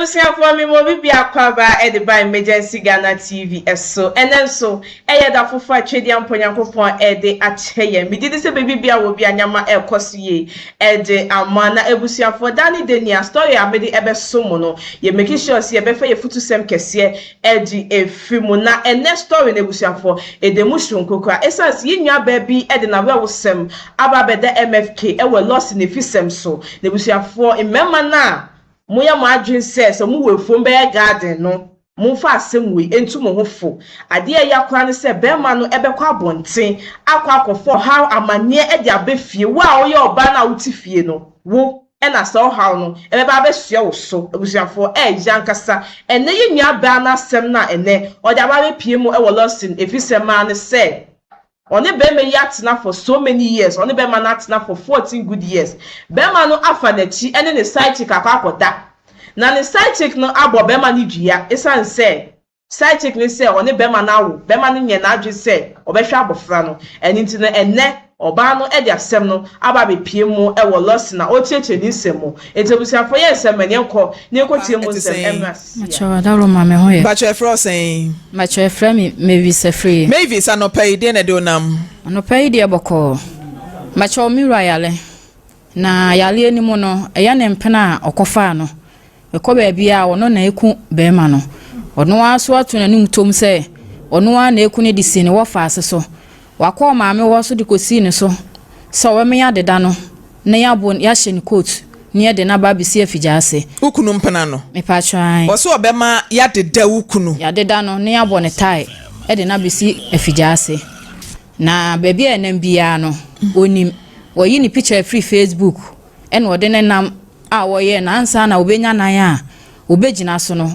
Abusuafoɔ, me mo bibi akwaaba de ba Emergency Ghana TV so. Ɛnɛ nso ɛyɛ da foforɔ a Twedeɛ Mpo Nyankopɔn de akyɛ yɛn. Megye di sɛ baabi bia wɔ bia nneɛma ɛrekɔ so yie de ama. Na abusuafoɔ, da ne da nia story a mede ɛbɛso mo no, yɛ make sure sɛ yɛbɛfa yɛ futusɛm kɛseɛ de ɛfiri mu. Na ɛnɛ story no, abusuafoɔ, ɛda mu soronko koraa ɛsiane sɛ yɛn nuabaa bi de n'awerɛwosɛm aba abɛda MFK ɛwɔ lɔsi ne fisɛm so. Na abusuafoɔ, mmarima no a moyɛ mo adwene sɛ mowɔ afuom bɛyɛ garden no, momfa asɛm wei ntu mo ho fo. Adeɛ a ɛyɛ akora ne sɛ bɛrima no ɛbɛkɔ abɔnten akɔ akɔfɔ ɔhaw amanneɛ de aba fie. Wo a woyɛ ɔbaa no a wote fie no, wo ɛna sɛ ɔhaw no ɛbɛba abɛsua wo so. Abusuafoɔ, ɛyɛ ankasa ɛnɛ yɛ nuabaa no asɛm no a ɛnɛ ɔde aba abɛpie mu ɛwɔ lɔsin efisɛ maa ne sɛ ɔne bɛrima yi atena for so many years. Ɔne bɛrima no atena for 14 good years. Bɛrima no afa n'akyi ɛne ne side chick akɔ akɔda, na ne side chick no abɔ bɛrima no dua esan sɛ side chick no sɛ ɔne bɛrima no awo. Bɛrima no nyɛ n'adwe sɛ ɔbɛhwɛ abɔfra no. Ɛne nti no, ɛnɛ ɔbaa no de asɛm no aba abɛpie mu ɛwɔ lɔsi na ɔrekyerɛkyerɛ ne nsɛm mu. Nti abusuafo, yɛ nsɛm ɛnyɛ nkɔ ne nkɔtie mu nsɛm ɛmra sisi. Makyɛw, adaworo ma me ho yɛ. Bakyɛ, ɛfrɛ wo sɛn? Makyɛw, ɛfrɛ me Mavis Afiri. Mavis, anɔpa yi deɛ na ɛde wo nam? Anɔpa yi deɛ bɔkɔɔ. Makyɛw, me wura yale. Na yale anim no, ɛyɛ ne mpena a ɔkɔfaa no. Ɛkɔ baabi a ɔno na eku bɛrima no. Ɔno ara so ato n'anim tom sɛ ɔno ara na eku no de si ne wɔfa ase so. Wakɔ maame hɔ so de kɔsii ne so sɛ ɔbɛma adeda no na yɛabɔ yɛahyɛ ne coat na yɛde n'aba abɛsi afigya ase. Wo kunu mpena no? Mepatwa. Ɔsɛ ɔbɛma yɛadeda wo kunu? Yɛadeda no na yɛabɔ ne tae ɛde n'abɛsi afigya ase. Na baabi a ɛnam biara no, onim. Wɔyi ne picture firi Facebook ɛna ɔde ne nam a wɔyɛ na ansa na obɛnya nan a obɛgyina so no,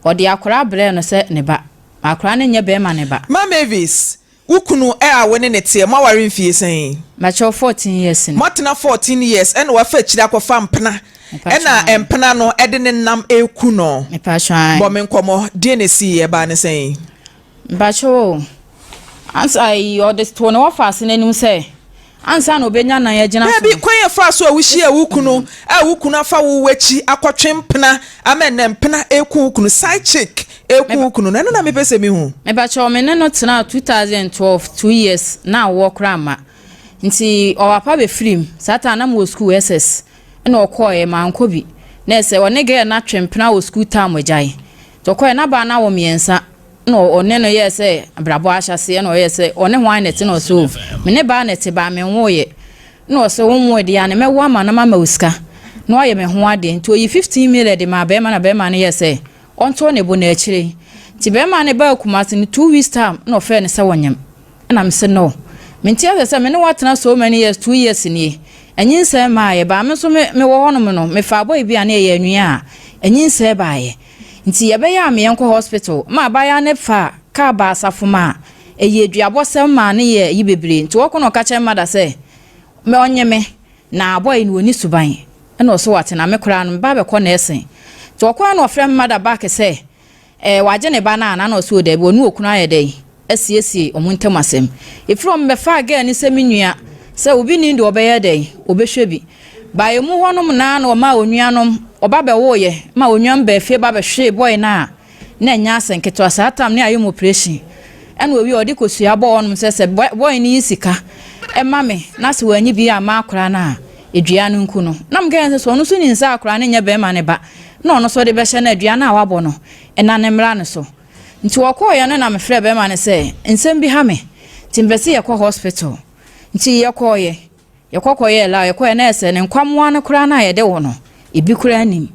ɔde akwaraa brɛ no sɛ ne ba. Akwaraa no nyɛ bɛrima ne ba. Ma Mavis, wo kunu ɛ a wo ne ne teɛ, moaware mfie sɛn? Makyɛw, 14 years no. Moatena 14 years ɛna wafa akyiri akɔfa mpena ɛna mpena no ɛde ne nam eku no? Mepatwa. Bɔ me nkɔmmɔ, deɛ na esi ɛbaa ne sɛn? Mpakyɛw o, ansa yi ɔde to ne wɔfa ase n'anim sɛ ansa na obɛnya nan agyina so. Baabi kwan yɛ fa so a wohyia wo kunu a wo kunu afa wo w'akyi akɔtwe mpena ama ɛnɛ mpena eku wo kunu, side chick eku wo kunu no, ɛno na mepɛ sɛ mihu. Mepakyɛw, me ne no tena 2012, 2 years na awɔ koraa ma nti ɔwapa bɛfirim. Saa time na mewɔ school SS ɛna ɔkɔɔɛ, mankɔ bi na ɛsɛ ɔne girl no atwe mpena wɔ school time agyae nti ɔkɔɛ na baa no awɔ mmiɛnsa na ɔne no yɛɛ sɛ abrabɔ ahyɛseɛ na ɔyɛɛ sɛ ɔne hwan na ɛte na ɔsɛ o, me ne baa na ɛte baa menwoeɛ na ɔsɛ wonwoe deɛ a ne mɛwo ama na mama wo sika na wayɛ me ho adeɛ. Nti oyi 15 million de maa bɛrima na bɛrima no yɛɛ sɛ ɔnto ne bo n'akyire. Nti bɛrima no baa Kumase no, 2 weeks time na ɔfrɛ no sɛ wɔnyam. Ɛna me sɛ no, mente asɛ sɛ me ne watena so many years, 2 years nie, ɛnyinsɛn maayɛ baa. Me nso me mewɔ hɔnom no, mefa abɔ bi a ne ɛyɛ anua a ɛnyinsɛn baayɛ nti yɛbɛyɛ a meyɛnkɔ hospital ma abaayewa ne fa kaa ba asafo ma a ɛyɛ aduabɔsɛm maa ne yɛ yi bebree. Nti wɔkɔ na ɔka kyerɛ mada sɛ mɛ ɔnye me na abɔ yi no wɔni suban ɛna ɔso wate na me koraa no meba bɛkɔ nursing. Nti ɔkɔɛ na ɔfrɛ me mada back sɛ wagye ne ba no a na ɔso wɔ daabi, ɔne okunu ayɛ dɛn asiesie ɔmo ntam asɛm ɛfiri ɔmo bɛfa girl ne sɛ me nua sɛ obi nim deɛ ɔbɛyɛ dɛn ɔbɛhwɛ bi baeɛ mu hɔnom naa na ɔma onuanom ɔba bɛwoyɛ ma onuam baa fie ba bɛhwee boy no a na ɛnyɛ asɛ nketewa. Saa tam ne ayɛ mu operation ɛna owi a ɔde kosua bɔ hɔnom sɛ boy no yi sika ɛma me na sɛ wanyi bi ama akora no a edua no nku no. Na mo kɛn sɛ ɔno nso ne nsa akora no nyɛ bɛrima ne ba na ɔno nso de bɛhyɛ no adua no a wabɔ no ɛna ne mmra no so. Nti wɔkɔɔyɛ no na mefrɛ bɛrima no sɛ nsɛm bi ha me nti mpɛ sɛ yɛkɔ hospital. Nti yɛkɔɔyɛ yɛkɔkɔyɛ la yɛkɔyɛ na ɛsɛ ne nkwamoa no koraa no a yɛde wɔ no ebi koraa nim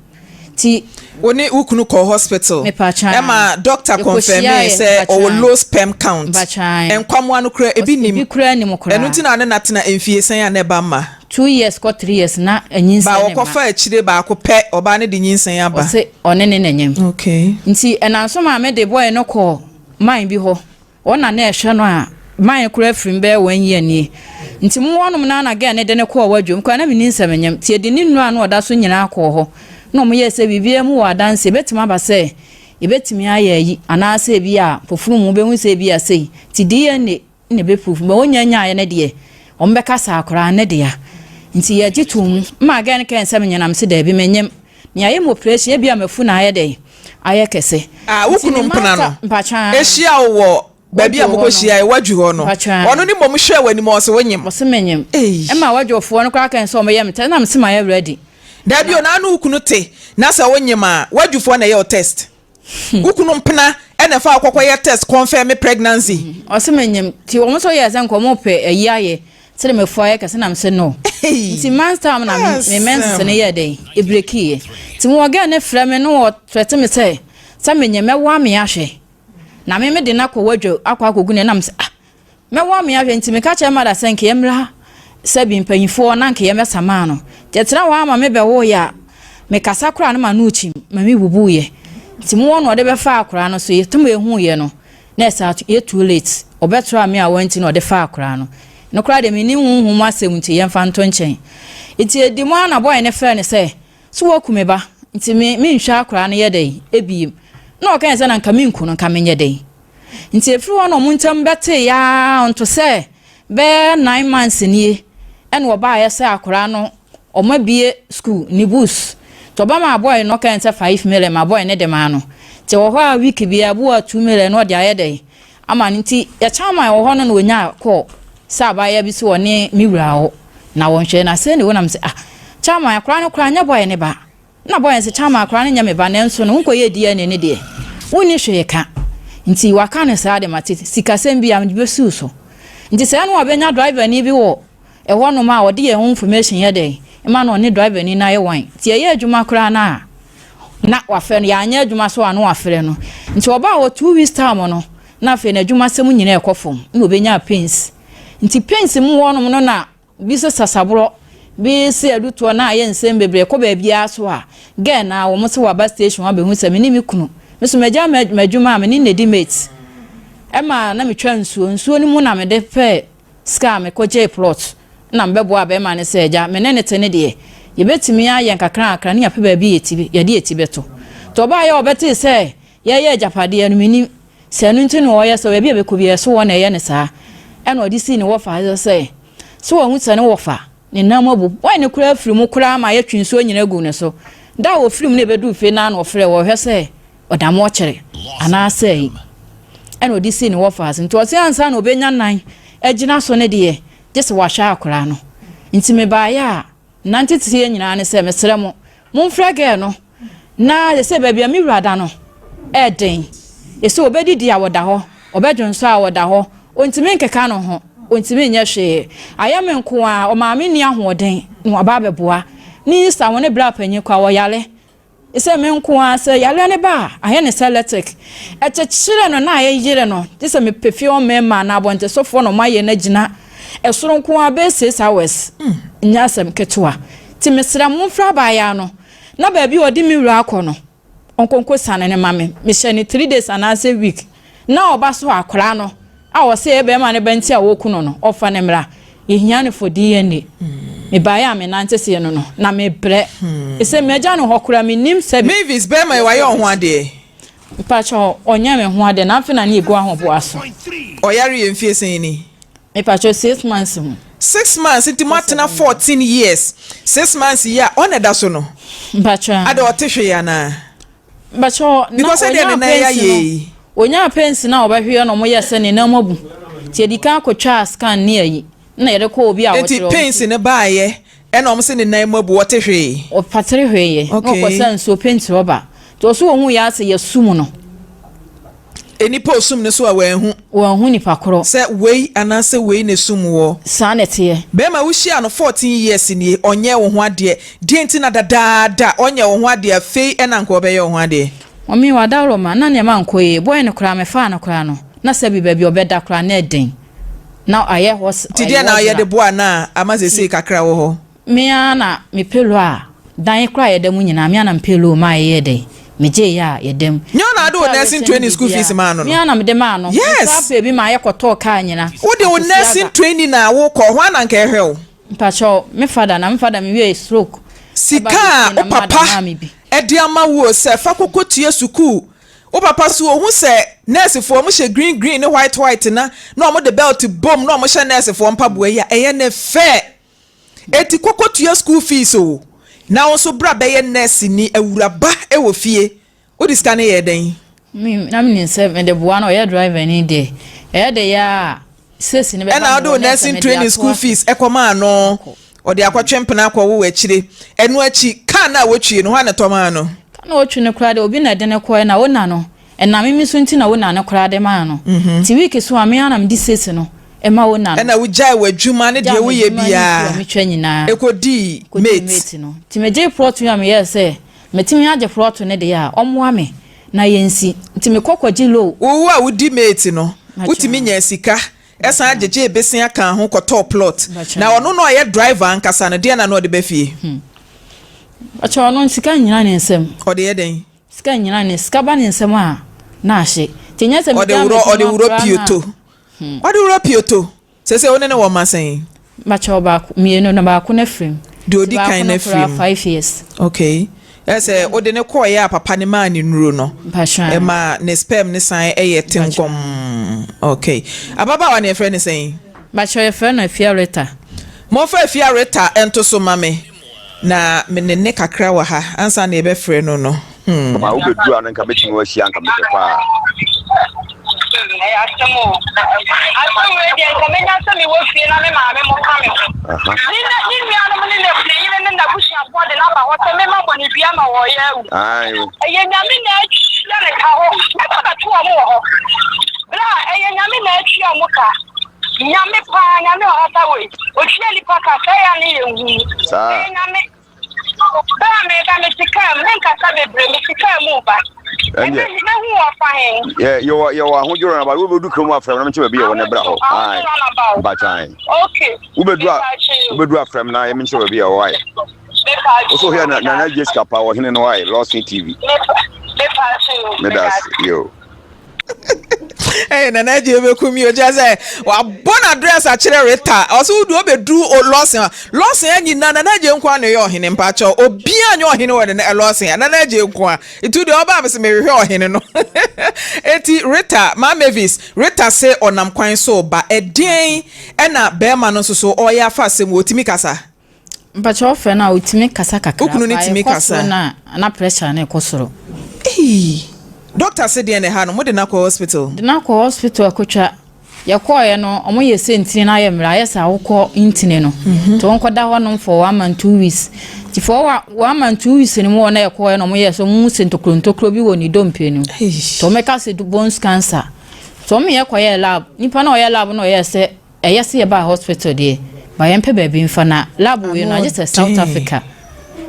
nti. Wo ne wo kunu kɔ hospital? Mepatwa. Ɛma doctor confirm sɛ ɔwɔ low sperm count? Mpatwa. Nkwamoa no koraa ebi nim? Ebi koraa nim koraa. Ɛno nti na ne natena mfie sɛn a na ɛba mma? 2 years kɔ 3 years na anyinsɛn ba ne ma. Wɔkɔfa akyire baako pɛ, ɔbaa no de nyinsɛn aba. Ɔse ɔne ne nanyam. Nti ɛnanso maame de boy no kɔ man bi hɔ, ɔna na ɛhwɛ no a man koraa firi bɛyɛ 1 year nie. Nti mo wɔnom na na girl ne de ne kɔɔ wadwom koraa na menni nsɛm nyam. Nti yɛde ne nnura no ɔda so nyinaa kɔɔ hɔ na ɔmo yɛɛ sɛ biribiara mu wɔ adanse ebɛtumi aba sɛ ebɛtumi ayɛ ayi anaasɛ ebi a poforo mu wobɛhu sɛ ebi a sei nti DNA na ɛbɛproof ma wonya nyaeɛ no deɛ ɔmo bɛka saa koraa ne dea. Nti yɛgye to mu ma girl no kɛn sɛ menyɛ nam sɛ daabi menyem. Nea ayɛ me operation ebia mafu na ayɛ dɛn ayɛ kɛse. Ah, wo Nti kunu ne mpena masta no mpatwaa. ehyia wo wɔ baabi a Wadwo hɔ no. mokɔhyiae, wadwo hɔ no, Mpatwaa. ɔno ne mmom hwɛɛ w'anim a ɔse wonyem? Ɔse menyem. Ei. Ɛma wadwofoɔ no koraa kae sɛ wɔyɛ me test na mese mayɛ ready. Daabi o, na ano wo kunu te na sɛ wonyem a, wadwofoɔ na ɛyɛ wo test. Wo kunu mpena na ɛfa wo kɔkɔyɛ test confirm pregnancy. Ɔse menyem nti wɔn nso yɛɛ sɛ nka wɔn pɛ ayi ayɛ sɛdeɛ mafu ayɛ kɛse na mese no. Nti months time na me menses no yɛɛ dɛn ɛbrekiiɛ. Nti mewɔ girl no frɛ me na ɔthreaten me sɛ sɛ menyem mɛwoa me ahwɛ na me mede no akɔ wadwa akɔ akɔgu ne na mese ah Mɛwɔ me ahwɛ nti meka kyerɛ mother sɛ nka yɛmmra sɛbi mpanyinfoɔ na nka yɛmmɛsamaa no. Nti ɛtena hɔ ara ma me bɛwoeɛ a, mekasa koraa na m'ano rekyim ma me bubuiɛ. Nti mowɔ na ɔde bɛfaa akwadaa no so, yɛtum yɛhuiɛ no na ɛsɛ yɛ too late. Ɔbɛtraa me a wanti na ɔde faa akwadaa no. Ɛno koraa deɛ mennim honhom mu asɛm nti yɛmfa nto nkyɛn. Nti ɛdi mu ara na boy no frɛɛ no sɛ, so woaku me ba nti me menhwɛ akwadaa no yɛ dɛn ebiem. Na ɔkae sɛ na nka menku no nka menyɛ dɛn. Nti ɛfiri hɔ na wɔn ntam bɛteeɛ ara nto sɛ bɛyɛ 9 months nie ɛna ɔbaeɛ sɛ akwadaa no wɔn abue school ne books nti ɔba maa boy no ɔkae sɛ 5 million ma boy no de maa no nti ɛwɔ hɔ a week biara bu a 2 million na ɔde ayɛ dɛn ama no nti yɛkyan ma ɛwɔ hɔ no na ɔnyaa call sɛ abaayewa bi sɛ ɔne me wura hɔ na wɔnhwɛ na sɛ ne wɔ nam sɛ ah chairman akwadaa no koraa nyɛ boy ne ba. Nna bɔyɛ no sɛ, Kyama, akora no nnyɛ me ba, nanso no, wonkɔyɛɛ DNA no deɛ, wonni hwee ka. Nti wɔaka no saa de, mate, sikasɛm bi a, mede bɛsiw so. Nti sɛ ɛno a ɔbɛnya driverni bi wɔ ɛhɔnom a ɔde yɛn ho information yɛ dɛn ma no ɔne driverni no ayɛ wan. Nti yɛyɛ adwuma koraa no a, na wafrɛ no, yɛanyɛ adwuma so a na wafrɛ no. Nti ɔbaa hɔ 2 weeks time no, na afei n'adwumasɛm nyinaa ɛkɔ fam, na ɔbɛnyaa pains. Nti pains mu hɔnom no na Bi se sasaborɔ, bi se adutoɔ na ayɛ nsɛm bebree kɔ baabiara so a, girl no ara wɔn se waba station hɔ abɛhu sɛ me ne me kunu, me so magya m'adwuma a me ne no di mate. Ɛma na metwa nsuo, nsuo no mu na mede pɛɛ sika a mekɔ gyee plot na mebɛboaa bɛrima no sɛ agya me ne no te no deɛ yɛbɛtumi ayɛ nkakrankakra ne yɛapɛ baabi yɛde yɛti bɛto. Nti ɔbaeɛ a ɔbɛtee sɛ yɛreyɛ agyapadeɛ no mennim Sɛ ɛno nti na ɔyɛ sɛ baabi a ɛbɛkɔ biara so wɔ na ɛyɛ no saa. Ɛna ɔde sii ne wɔfa so sɛ, sɛ wahu sɛ ne wɔfa ne nam abu. Wɔn ne koraa firi mu koraa ma yɛtwe nsuo nyina gu ne so. Da a ɔfiri mu na ɛbɛduu fie no ara na ɔfrɛɛ wɔhwɛ sɛ ɔda mɔkyere anaasɛ ayi. Ɛna ɔde sii ne wɔfa so. Nti ɔse ansa na ɔbɛnya nan agyina so no deɛ, gye sɛ wahwɛ akwadaa no. Nti mebaeɛ a, nante teɛ nyinaa ne sɛ mesrɛ mo, momfrɛ girl no Na sɛ baabi a me wura da no yɛ den, sɛ ɔbɛdidi a ɔda hɔ, ɔbɛdwonsɔ a ɔda hɔ, ɔntumi nkeka ne ho, ɔntumi nyɛ hwee. Ayɛ me nko ara, ɔmaa me nni ahoɔden na waba abɛboa. Ne Easter ho ne berɛ a panyin kɔ a ɔyare. Sɛ me nko ara, sɛ yareɛ no ba a, ayɛ ne sɛ electric. Ɛkyekyere no na ayeyere no, gye sɛ mepɛ fie hɔ mmarima anaa abɔntesofoɔ na wɔayɛ no agyina ɛsoro nko ara bɛyɛ 6 hours. Nyɛ asɛm ketewa. Nti mesrɛ mo, momfrɛ abaayewa no na baabi a ɔde me wura akɔ no, ɔnkɔ nkɔsiane no ma me. Mehyɛ no 3 days anaasɛ week. Na ɔba so a, akwadaa no a ɔsɛ ɛyɛ bɛrima no ba nti a wɔku no no, ɔfa no mmra. Yɛhia no for DNA. Mebaeɛ a menante seɛ no no, na mebrɛ. Ɛsɛ magya no hɔ koraa, mennim sɛ. Mavis, bɛrima yi wayɛ wo ho adeɛ? Mepakyɛ ɔnyɛ me ho adeɛ, na afei na ne yɛgu ahoboa so. Ɔyare yɛ mfie sɛn ni? Mepakyɛ 6 months mu. 6 months nti mo atena 14 years, 6 months yi a ɔna da so no. Mpakyɛ. Ada ɔte hwee anaa? Mpakyɛ na Because sɛdeɛ ne onya nan yɛ pains ayɛ no yi. Onya pains na ɔbɛhwɛ na ɔmo yɛ sɛ ne nan abu nti yɛdi kan akɔtwa scan ne ayi na yɛde kɔ obi a Nti ɔkyerɛ pains no baayɛ ɛna ɔmo sɛ ne nan mu abu, ɔte hwee. Ɔpatere hwee yɛ na ɔkɔsa nsuo paint rɔba nti ɔso ohun yɛ asɛ yɛsum no. Nipa osum no so a wanhu. Wanhu nipa korɔ. Sɛ wei anaasɛ wei na esum woɔ. Saa na ɛteɛ. Bɛɛma wohyia no 14 years nie ɔnyɛɛ wo ho adeɛ deɛ nti na dadaada ɔnyɛ wo ho adeɛ afei ɛna nka ɔbɛyɛ wo ho adeɛ. Mummy w'adaworoma na nneɛma nkɔ yie boy no koraa mefaa no koraa no na sɛbi baabi ɔbɛda koraa na ɛden na ayɛ hɔ Nti deɛ na ɔyɛ de boa no a ama seesei kakra wɔ hɔ? Me ara na me payroll a dan koraa a yɛda mu nyinaa me ara na me payroll maa yɛyɛɛ dɛn megyee yɛ a yɛda mu. Nyɛ wo na wode wo Metɔɔ nursing awiɛhyɛn ne training school fees biribiara maa no me no? ara na mede maa no. Yes! Mesan pɛɛ bi maa yɛkɔtɔɔ kaa nyina Wode wo Akwasi nursing Aga. training a wokɔ hwan na anka ɛhwɛ wo? Mpakyɛw, me father na me father me wiee stroke Sika ɛba a bɛfie na wo me mother papa maa me bi. de ama wo o sɛ fa kɔkɔ tua sukuu, wo papa so ohu sɛ nursefoɔ wɔn hyɛ green green ne white white na na wɔn de belt bom na wɔn hyɛ nursefoɔ mpaboa yi a ɛyɛ ne fɛ. Eti kɔkɔ tua school fees o. Na wo nso bra bɛyɛ nɛɛseni awuraba wɔ fie. Wode sika no yɛɛ dɛn? Me na menim sɛ mede boa no ɔyɛ driver ni deɛ ɛyɛ de yɛ a sesi no bɛba Ɛna wode me wo hɔ na ɛsɛ nursing mede training ato school ase. fees kɔmaa no. Ɔde akɔtwe mpena akɔwo wɔ akyire. Ɛno akyi, kaa no a wotwie no, hwan na ɛtɔ maa no? Kaa no a wotwi no koraa deɛ obi na ɛde no kɔɛ na owner no ɛnam me so nti na owner no koraa de maa no. Nti week so a me ara na mede sesi no ma owner no. Ɛna wogyae w'adwuma ne Gyaa deɛ woyɛ m'adwuma ne sukuu a biara metwa nyinaa kɔdii kɔdii mate. mate no. Nti megyee plot yi a meyɛɛ sɛ Metumi agye prɔto no deɛ a, ɔmmoa me na yɛnsi. Nti mekɔ kɔgye low. Wo a wodi mate no, wotumi nyaa sika san gyegyee besea kaa ho kɔtɔɔ plot. Na ɔno na ɔyɛ driver ankasa no, deɛn na na ɔde ba fie? Mpakyɛ ɔno sika nnyina ne nsam. Ɔde yɛ dɛn? Sika nnyina ne, sika ba ne nsam a, na ahye. Nti nyɛ sɛ Ɔde megyaa worɔ, ɔde m'adwuma worɔ koraa na. pioto. Ɔde worɔ pioto. Seesei wo ne no wɔ mma sɛn? Mpakyɛw baako mienu na baako no afiri mu. Deɛ Nti odi baako kan no no afiri koraa mu. five years. Okay. Ɛyɛ sɛ wode no kɔeɛ a papa no maa no nnuro no, Mpakyɛw. ɛmaa ne sperm no san yɛ tengɔmm. Okay. Ababaawa no yɛfrɛ no sɛn? Mpakyɛw yɛfrɛ no Afia Rita. Momfa Afia Rita nto so ma me na me ne ne kakra wɔ ha ansa na yɛbɛfrɛ no no. Hmm. Papa wobɛduru a na nka mɛtumi wahyia nka mepɛ paa. Ɛyɛ asɛm o. Asɛm wei deɛ nka menya sɛ mewɔ fie na me maame mo ka me ho. Ne ne ne nuanom ne ne ne yere ne n'abusuafoɔ de no aba hɔ sɛ mema bɔ ne dua ma wɔyɛ awu. Ɛyɛ nyame na atua ne ka hɔ. Mɛba bɛto wɔn wɔ hɔ. Bra ɛyɛ nyame na atua wɔn ka. Nyame paa nyame ɔhata wei. Otua nipa ka sɛ ɛyɛ ne yɛ nhu. Ɛyɛ nyame. Bere a mereba, mete kaa mu. Menkasa bebree, mete kaa mu reba. Ɛndeɛ. Mɛhu wɔ fa he? Yɛ yɛwɔ yɛwɔ ahodwo runabout. Wobɛdu kurom afrɛ me na menkyerɛ baabi yɛwɔ na bra hɔ. Ahodwo runabout. Mpakyɛw. Okay. Wobɛdu a wobɛdu afrɛ me na menkyerɛ baabi yɛwɔ ayɛ. Wosɛ wohwɛ na Nana Jessica pa ɔhene no ayɛ Lawson TV. Mepatwe. Meda ase yo. Hey, Nana Agye bɛku mi o kyerɛ sɛ wabɔ n'address akyerɛ Rita ɔsɛ wodu ɔbɛduru Lawson a Lawson anyina Nana Agye nko a na ɛyɛ ɔhene mpakyɛw obiara nyɛ ɔhene wɔ ne Lawson a Nana Agye nko a nti deɛ ɔbaa me sɛ mehwehwɛ ɔhene no eti Rita Ma Mavis Rita se ɔnam kwan so ba ɛdeɛn ɛna bɛrima no nso so ɔyɛ afa asɛm wɔ ɔtumi kasa Mpakyɛ ɔfrɛ no a ɔtumi kasa kakra. Wo kunu no Ba tumi ɛkɔ kasa? soro no a na pressure no ɛkɔ soro. Eii doctor se deɛn na ɛha no? Mo de no akɔ hospital? De no akɔ hospital akɔtwa. Yɛkɔɔeɛ no ɔmo yɛ sɛ ntini no ayɛ mmerɛ ayɛ sɛ awokɔ ntini no. Nti ɔnkɔda hɔ nom for one month two weeks. Nti for one month two weeks no mu hɔ na yɛkɔɔeɛ na ɔmo yɛɛ sɛ ɔmo hu sɛ ntokuro ntokuro bi wɔ ne dompe no mu. Nti ɔmo ka sɛ bones cancer. Nti ɔmo yɛ kɔyɛɛ lab. Nipa no a ɔyɛ lab no ɔyɛɛ sɛ Ɛyɛ sɛ yɛbaa hospital deɛ but yɛmpɛ baabi mfa na lab wei no agye sɛ South Africa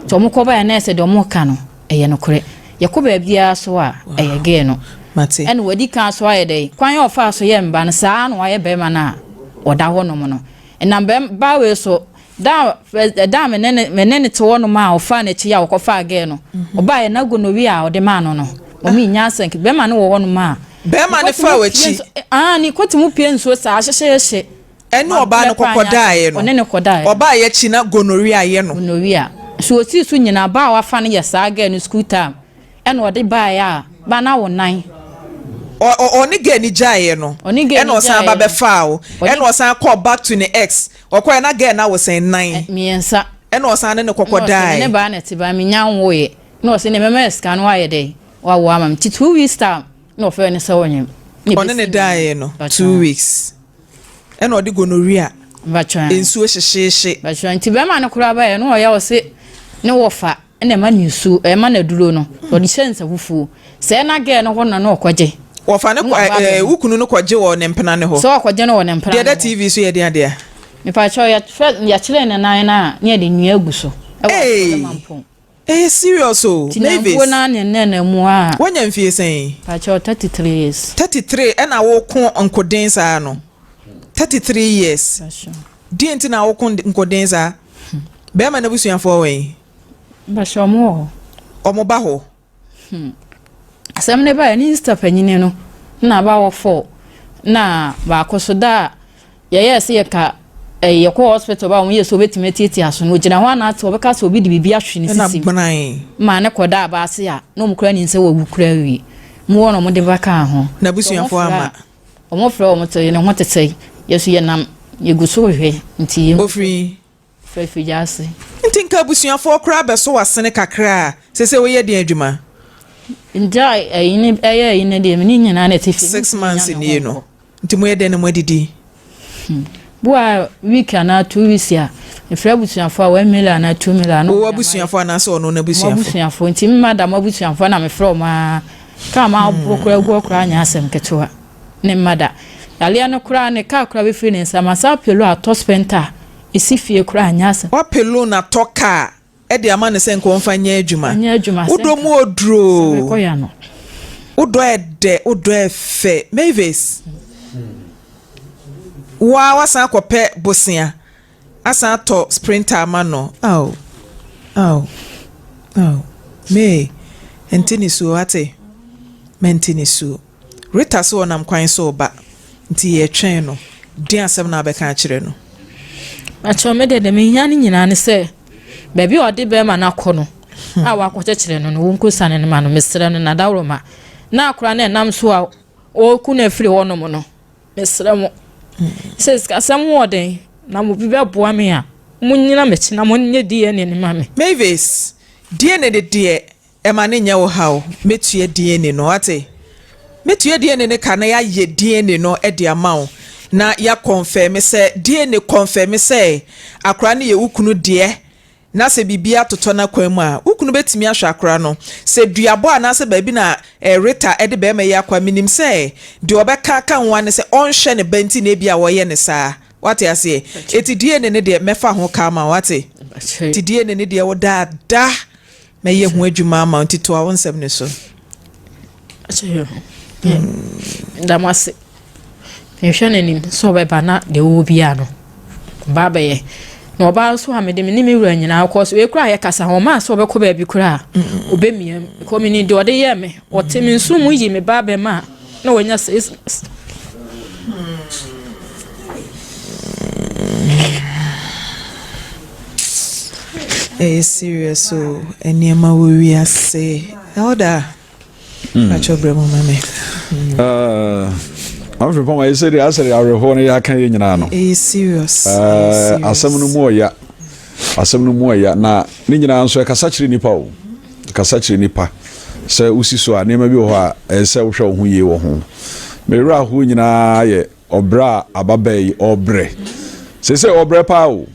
nti ɔmo kɔ baeɛ na ɛsɛ deɛ ɔmo ka no ɛyɛ nokorɛ yɛkɔ baabiara so a ɛyɛ gay no ɛna wadi kan so ayɛ dɛ kwan a ɔfaa so yɛ mba no saa na wayɛ bɛrima no a ɔda hɔ nom no ɛnam bɛrima baa wei so Da a da a me ne ne me ne ne te hɔnom a ɔfaa n'akyi a ɔkɔfaa girl no, ɔbaeɛ na gonorrhea a ɔde maa no no, mɔmi nyansa nti bɛrima no wɔ hɔnom a. Bɛrima no faa w'akyi. Ah, ne kɔte mu pie nsuo saa hyehyeehye. Ɛne ɔbaa no kɔkɔdaeɛ no. Ɔne no kɔdaeɛ. Ɔbaeɛ akyi na gonorrhea yɛ no. Gonorrhea. So osii so nyinaa baa a wafa no yɛ saa girl no school time. Ɛna ɔde baeɛ a, ba no awo nan. Ɔ ɔ ɔne girl no gyaeɛ no, Ɔne girl ɛna no ɔsan ba gyaeɛ no, bɛfaa wo, ɔne. ɛna ɔsan kɔɔ back to ne ex, ɔkɔeɛ na girl no awo sɛn? Nan. Ɛ, mmiɛnsa. Ɛna ɔsan ne no Ɛna ɔse, kɔkɔdaeɛ. me ne baa na ɛte, baa mennya nwoeɛ. Ɛna ɔse, neɛ mɛma yɛ sika no woayɛ dɛn? Woawo ama me. Nti 2 weeks time, ɛna ɔfrɛɛ no sɛ ɔnyem. Ɛna Ɔne ɛbɛsi no nnɛ. daeɛ no Mpakyɛw. 2 weeks, ɛna ɔde gonorrhea, Mpakyɛw. nsuo hyehyeehye. Mpakyɛw, nti bɛrima no koraa baeɛ no ɔyɛ ɔse ne wɔfa. Ɛna ɛma no nsuo, ɛma no aduro no, ɔde hyɛ nsa fufuo. Sɛ na girl no hɔ no na ɔkɔgye. Wɔfa no kɔ ɛɛ wo kunu no kɔgye wɔ ne mpena no hɔ. Sɛ ɔkɔgye no wɔ ne mpena no hɔ. Deɛ ɛda TV so yɛ deɛn adeɛ? Mepakyɛw yɛfrɛ yɛkyerɛ ne nan no a na yɛde nnua agu so. Ɛwɔ Hey! Mampong. Ɛyɛ serious o, Nti Mavis. nanbuo no ara ne nnɛ mu a. Woanya mfie sɛn? Mepakyɛw 33 years. 33 ɛna woko nkoden saa no? 33 years. Mepakyɛw. Deɛn nti na woko nkoden saa? Bɛrima no abusuafoɔ wɔ he? Mpakyɛ ɔmo wɔ hɔ. Ɔmo ba hɔ? Hmm. Asɛm no baeɛ ne Easter panyini no na aba wɔ fɔ na baako so da a yɛyɛɛ sɛ yɛka eh, yɛkɔ hospital ba wɔn yɛ sɛ obetumi atiatia so no ogyina hɔ anaasɛ ɔbɛka sɛ obi de biribi ahwe ne Ɛna sisi mu gbanan. ma ne kɔda aba ase a na wɔn kura nim sɛ wawu kura awie mu hɔ na wɔn de ba kaa ho. N'abusuafoɔ ama. Wɔn frɛ wɔn te ne ho te sɛ yɛ so yɛnam yɛgu so rehwɛ nti. Ofiri. Firi Afigya-ase. Nti nka abusuafoɔ koraa bɛsɔ w'asene kakra a, seesei woyɛ deɛn adwuma? Ngya ɛyi ne ɛyɛ ɛyi ne deɛ me ne nyinaa na ɛte fie. 6 months nie no, nti moyɛ dɛn na moadidi? Bu a week anaa 2 weeks a, mefrɛ abusuafoɔ a 1 million anaa 2 million. Wowɔ abusuafoɔ anaasɛ ɔno n'abusuafoɔ? Abusuafoɔ nti mma da mo abusuafoɔ na mefrɛ wɔn a kaa ma aboro koraa gu hɔ koraa nyɛ asɛm ketewa ne mma da. Yareɛ no koraa ne kaa koraa bɛfiri ne nsa ma saa pelo atɔ spɛnta a ɛsi fie koraa nyɛ asɛm. Wapɛ loan atɔ kaa de ama no sɛ nka ɔmfa nyɛ adwuma. Nyɛ adwuma. Wodɔ mu oduro. Sɛ mekɔ ya no. Wodɔ ɛdɛ, wodɔ ɛfɛ. Mavis, woa wasan akɔpɛ bosea, asan atɔ sprinter ama no. Aw, aw, aw. May, ɛnte ne suo, ate? Mɛnte ne suo. Rita sɛ ɔnam kwan so reba, nti yɛretwɛn no. Deɛn asɛm na wobɛka akyerɛ no? Akyerɛ me deɛ deɛ mehia no nyinaa ne sɛ baabi a ɔde bɛrima no akɔ no a wakɔkyekyere no no wɔnkɔsiane no ma no. Mesrɛ no nadaworoma na akora no ɛnam so a ɔreku no afiri hɔnom no, mesrɛ mo sɛ sikasɛm ho ɔden na mo bi bɛboa me a, monyina m'akyi na monyɛ DNA no ma me. Mavis, DNA no deɛ ɛma no nyɛ wo haw, mɛtua DNA no, wate? Mɛtua DNA no ka na yɛayɛ DNA no de ama wo na yɛakɔnfɛme sɛ, DNA kɔnfɛme sɛ akwadaa no yɛ wo kunu deɛ, na sɛ biribi atotɔ n'akwan mu a, wo kunu bɛtumi ahwɛ akwadaa no. Sɛ duabɔ anaasɛ baabi na eh, Rita de barima yi akɔ a, menim sɛ deɛ ɔbɛka aka ho ara ne sɛ ɔnhwɛ ne ba nti na ebia wɔyɛ no saa. Wate aseɛ? Enti DNA no deɛ mɛfa ho ka ama wo, wate? Nti DNA no deɛ wo daadaa. Mɛyɛ ho adwuma ama wo nti toa wo nsɛm no so. Da mo ase. Mehwɛ n'anim sɛ ɔbɛba na deɛ ɔwɔ biara no ɔba abɛyɛ. Na ɔbaa nso a mede me ne me wura nyinaa kɔ so. Wei koraa yɛ kasa ho ɔmaa sɛ ɔbɛkɔ baabi koraa ɔbɛmia mu. Because menim deɛ ɔde yɛɛ me. Ɔte me nso mu yi me ba bɛma a na wanya 6 months. Ɛyɛ serious o, nneɛma wɔ wiase. Elder, atwa brɛ mu ma me. Amfiri pɔn ayɛ sɛ deɛ asɛ deɛ awerɛhoɔ no yɛaka yɛ nyinaa no. Ɛyɛ serious. Asɛm no mu ɔya. Asɛm no mu ɔya na ne nyinaa nso ɛkasa kyerɛ nipa o. Ɛkasa kyerɛ nipa sɛ wosi so a nneɛma bi wɔ hɔ a ɛyɛ sɛ wohwɛ wo ho yie wɔ ho. Me werɛ ahoɔ nyinaa yɛ ɔbrɛ a ababaa yi ɔbrɛ. Seesei ɔbrɛ paa o.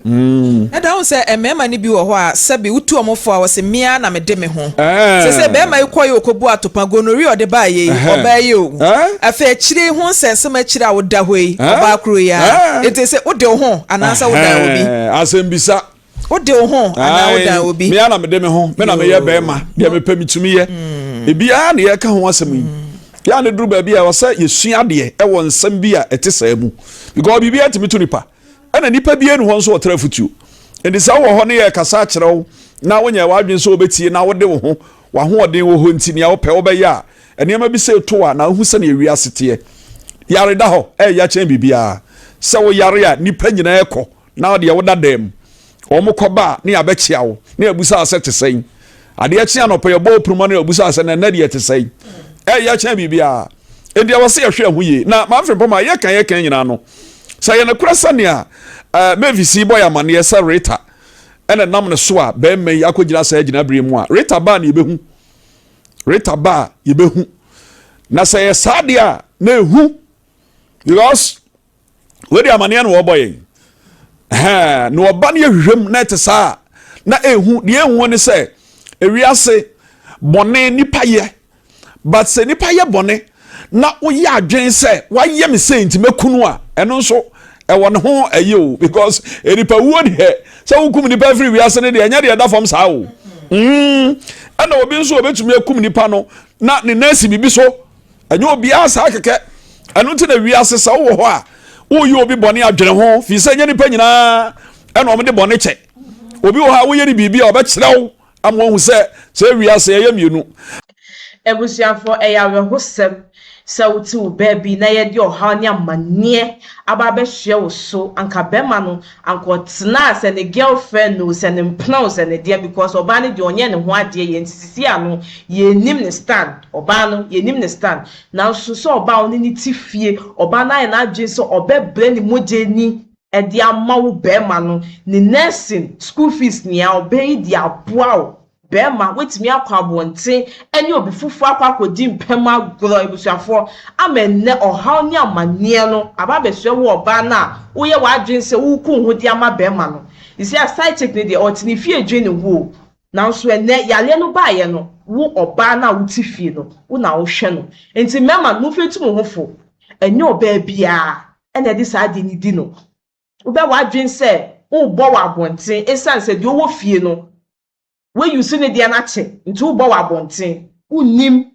Ɛda wohu sɛ mmarima no bi wɔ hɔ a sɛbe wotu wɔn fo a wɔse me ara na mede me ho. Seesei barima yi kɔeɛ ɔkɔbu atopa, gonorrhea a ɔde baeɛ yi, ɔbaa yi o. Afei akyire yi ho nsɛnsɛm akyire a woda hɔ yi, ɔbaa koro yi ara. Enti sɛ wode wo ho anaasɛ wodan obi? Asɛmbisa. Wode wo ho anaa wodan obi? Me ara na mede me ho, me na meyɛ barima, deɛ mepɛ metumi yɛ. Ebiara na yɛreka ho asɛm yi. Yɛ a ne duru baabi a ɛwɔ sɛ yɛsua adeɛ wɔ nsɛm bi a ɛte saa mu. Because biribiara tumi to nipa. Ɛna nipa biara ni hɔ nso ɔtra afutuo. Nti sɛ wowɔ hɔ ne yɛrekasa akyerɛ wo na wonyɛ w'adwene sɛ wobɛtie na wode wo ho, w'ahoɔden wɔ hɔ nti nea wopɛ wobɛyɛ a, nneɛma bi sɛ ɛto a na wohu sɛnea wiase teɛ. Yare da hɔ, ɛyɛ kyɛn biribiara. Sɛ woyare a nnipa nyinaa kɔ na deɛ woda dan mu. Wɔn kɔba a ne yɛabɛkyea wo na yɛabusa wo sɛ te sɛn. Adeɛ kye anɔpa yɛbɔ wo puruma no yɛabusa wo sɛ na ɛnɛ deɛ te sɛn. Ɛyɛ kyɛn biribiara. Enti ɛwɔ sɛ yɛhwɛ ɛho yie. Na Manfred Mpɔma yɛka yɛka nyinaa no, sɛ yɛ nokorɛ sɛnea uh, Mavis yi bɔ yɛ amanneɛ sɛ Rita ɛna nam ne so a bɛrima yi akɔgyina saa gyinaberɛ mu a, Rita baa na yɛbɛhu. Rita baa yɛbɛhu. Na sɛ yɛ saa deɛ a na ɛhu because wei de amaneɛ na wɔbɔ yɛn ɛhɛn na ɔba no yɛhwehwɛ mu na ɛte saa na ehu deɛ ehu ne sɛ ewiase bɔne nipa yɛ but sɛ nipa yɛ bɔne na woyɛ adwene sɛ wayɛ me sɛ nti mɛkunu a ɛno nso ɛwɔ ne ho ɛyɛ o because nipa wuo deɛ sɛ wokum nipa afiri wiase no deɛ ɛnyɛ deɛ ɛda fam saa o ɛna obi nso obetumi akum nipa no na ne nan si biribi so. Ɛnyɛ obiara saa kɛkɛ. Ɛno nti na wiase sɛ wowɔ hɔ a woyɛ obi bɔne adwene ho fii sɛ ɛnyɛ nipa nyinaa ɛna wɔde bɔne kyɛ. Obi wɔ hɔ a woyɛ ne biribi a ɔbɛkyerɛ wo ama wahu sɛ sɛ wiase ɛyɛ mmienu. Abusuafoɔ, ɛyɛ awerɛhosɛm sɛ wote wo baabi na yɛde ɔhaw ne amanneɛ aba abɛsoɛ wo so, anka bɛrima no anka ɔtenaa sɛ ne girlfriend o, sɛ ne mpena o, sɛ ne deɛn because ɔbaa no deɛ ɔnyɛɛ ne ho adeɛ yɛ nti sisi ano yɛnnim ne stand. Ɔbaa no, yɛnnim ne stand. Nanso sɛ ɔbaa a ɔne no te fie, ɔbaa no ayɛ n'adwene sɛ ɔbɛbrɛ ne mogya ani. de ama wo barima no, ne nursing, school fees nea ɔbaa yi de aboa wo barima, woatumi akɔ abɔnten ne obi foforɔ akɔ akɔdi mpam agorɔ, abusuafoɔ, ama ɛnnɛ ɔhaw ne amanneɛ no aba abɛsoɛ wo ɔbaa no a woyɛ w'adwene sɛ woreku wo ho de ama barima no. You see a side chick no deɛ ɔte ne fie dwen ne ho o, nanso ɛnnɛ yareɛ no baeɛ no, wo ɔbaa no a wote fie no, wo na wohwɛ no. Nti mmarima no, momfa ntu mo ho fo, ɛnyɛ ɔbaa biara na ɛde saa adeɛ no di no. Wobɛ w'adwene sɛ worebɔ wɔ abɔnten ɛsiane sɛ deɛ ɔwɔ fie no woayusu ne deɛ no akyɛ nti wobɔ wɔ abɔnten. Wonnim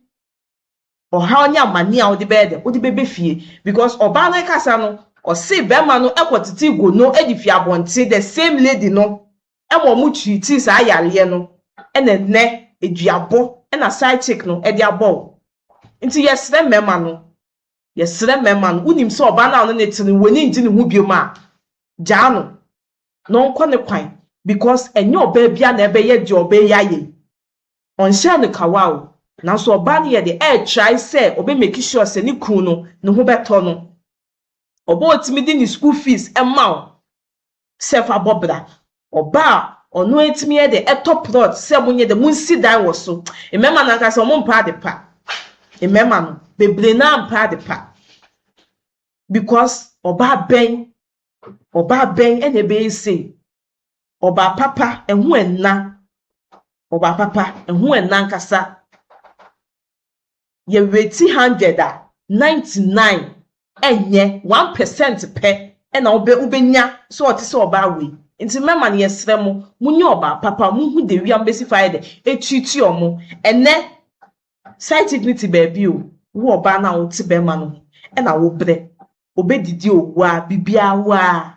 ɔhaw ne amaneɛ a wode bɛyɛ dɛ wode bɛbɛ fie because ɔbaa no kasa no ɔse bɛrima no kɔtete gono de fi abɔnten, the same lady no ma ɔmo treat saa yareɛ no, ɛna nnɛ aduabɔ ɛna side chick no de abɔ wo. Nti yɛsrɛ mmarima no, yɛsrɛ mmarima no, wonim sɛ ɔbaa no a ɔne ne te no w'ani ngye ne ho biom a, gyaa no na ɔnkɔ ne kwan because ɛnyɛ ɔbaa bia na ɛbɛyɛ deɛ ɔbaa yi ayɛ yi. Ɔnhyɛ no kawa o, nanso ɔbaa no yɛ de ɛɛtry sɛ ɔbɛ make sure sɛ ne kunu no ne ho bɛtɔ no. Ɔbaa otumi de ne school fees ɛma wo sɛ fa bɔ bra. Ɔbaa a ɔno etumi yɛ de ɛtɔ plot sɛ mo nyɛ de mo nsi dan wɔ so. Mmarima no ankasa ɔmo mpa ade pa. Mmarima no bebree naa mpa ade pa because ɔbaa bɛn ɛna ɛbɛyɛ sei. Ɔbaa papa ɛho ɛna, ɔbaa papa ɛho ɛna nkasa. Yɛ rate 100 a, 99 ɛnyɛ 1% pɛ ɛna wobɛnya sɛ ɔte sɛ ɔbaa wei. Nti mmarima no yɛsrɛ mo, monyɛ ɔbaa papa, monhu de wia mbɛsi fa yɛ de etuitu ɔmo. Ɛnɛ side chick no te baabi o, wo ɔbaa no a wote bɛrima no ho ɛna wobrɛ. Obɛdidi owu a biribiara wo a.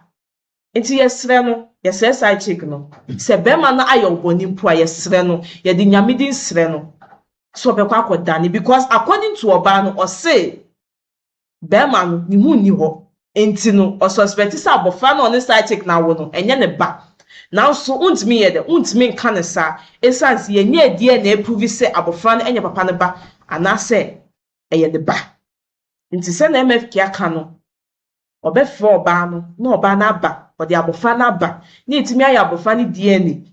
Nti yɛsrɛ no, yɛsrɛ side chick no sɛ bɛrima no ayɛ wo bɔne mpo a, yɛsrɛ no, yɛde Nyame din srɛ no sɛ ɔbɛkɔ akɔdane because according to ɔbaa no, ɔse bɛrima no ne ho nni hɔ nti no ɔsuspect sɛ abɔfra no a ɔne side chick no awo no ɛnyɛ ne ba. Nanso wontumi yɛ dɛ wontumi nka ne saa ɛsiane sɛ yɛnyɛ adiɛ na ɛprove sɛ abɔfra no ɛnyɛ papa no ba anaasɛ ɛyɛ ne ba. Nti sɛ na MFK aka no, ɔbɛfrɛ ɔbaa no na ɔbaa no aba, ɔde abɔfra no aba na yɛtumi ayɛ abɔfra no DNA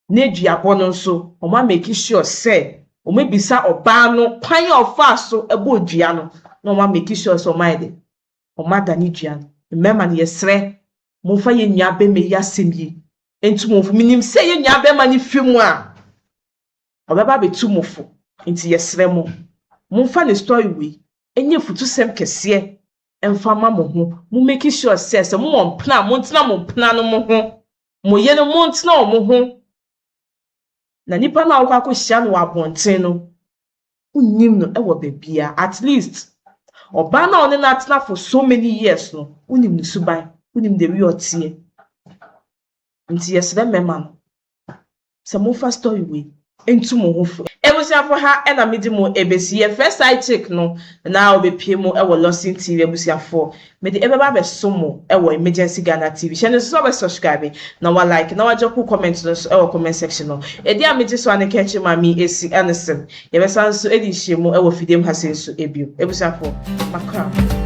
na aduabɔ no nso ɔmo amake sure sɛ ɔmo ebisa ɔbaa no kwan a ɔfaa so ɛbɔ dua no na ɔmo amake sure sɛ ɔmo ayɛ dɛ ɔmo adane dua no. Mmarima no, yɛsrɛ momfa yɛn nua bɛrima yi asɛm yi ntu mo fo. Minim sɛ yɛn nua bɛrima no fi mu a ɔbɛba abɛtu mo fo, nti yɛsrɛ mo, momfa ne story wei ɛnyɛ futusɛm kɛseɛ ɛmfa ma mo ho. Mo make sure sɛ mowɔ mpena a, montena mo mpena no mo ho, mo yere montena wɔn ho, na nipa no a wokɔ akɔhyia no wɔ abɔnten no, wonnim no ɛwɔ baabia. At least ɔbaa no a ɔne no atena for so many years no, wonim ne suban, wonim the way ɔteɛ. Nti yɛsrɛ mmarima no sɛ momfa story wei ntu mo ho fo. Abusuafo, ha ɛna mede mo ebesi. Yɛfrɛ side chick no na obepie mu ɛwɔ Lawson TV. Abusuafo, mede ɛbɛba abɛso mo ɛwɔ Emergency Ghana TV. Hyɛ no nso sɛ ɔbɛ subscribe na wa like na wa drop comment no nso ɛwɔ comment section no. Edi a megye so a ne kɛnkye maame esi ɛne sem. Yɛbɛsa nso edi nhyia mu ɛwɔ fidiem ha se nso ebio. Abusuafo, makra.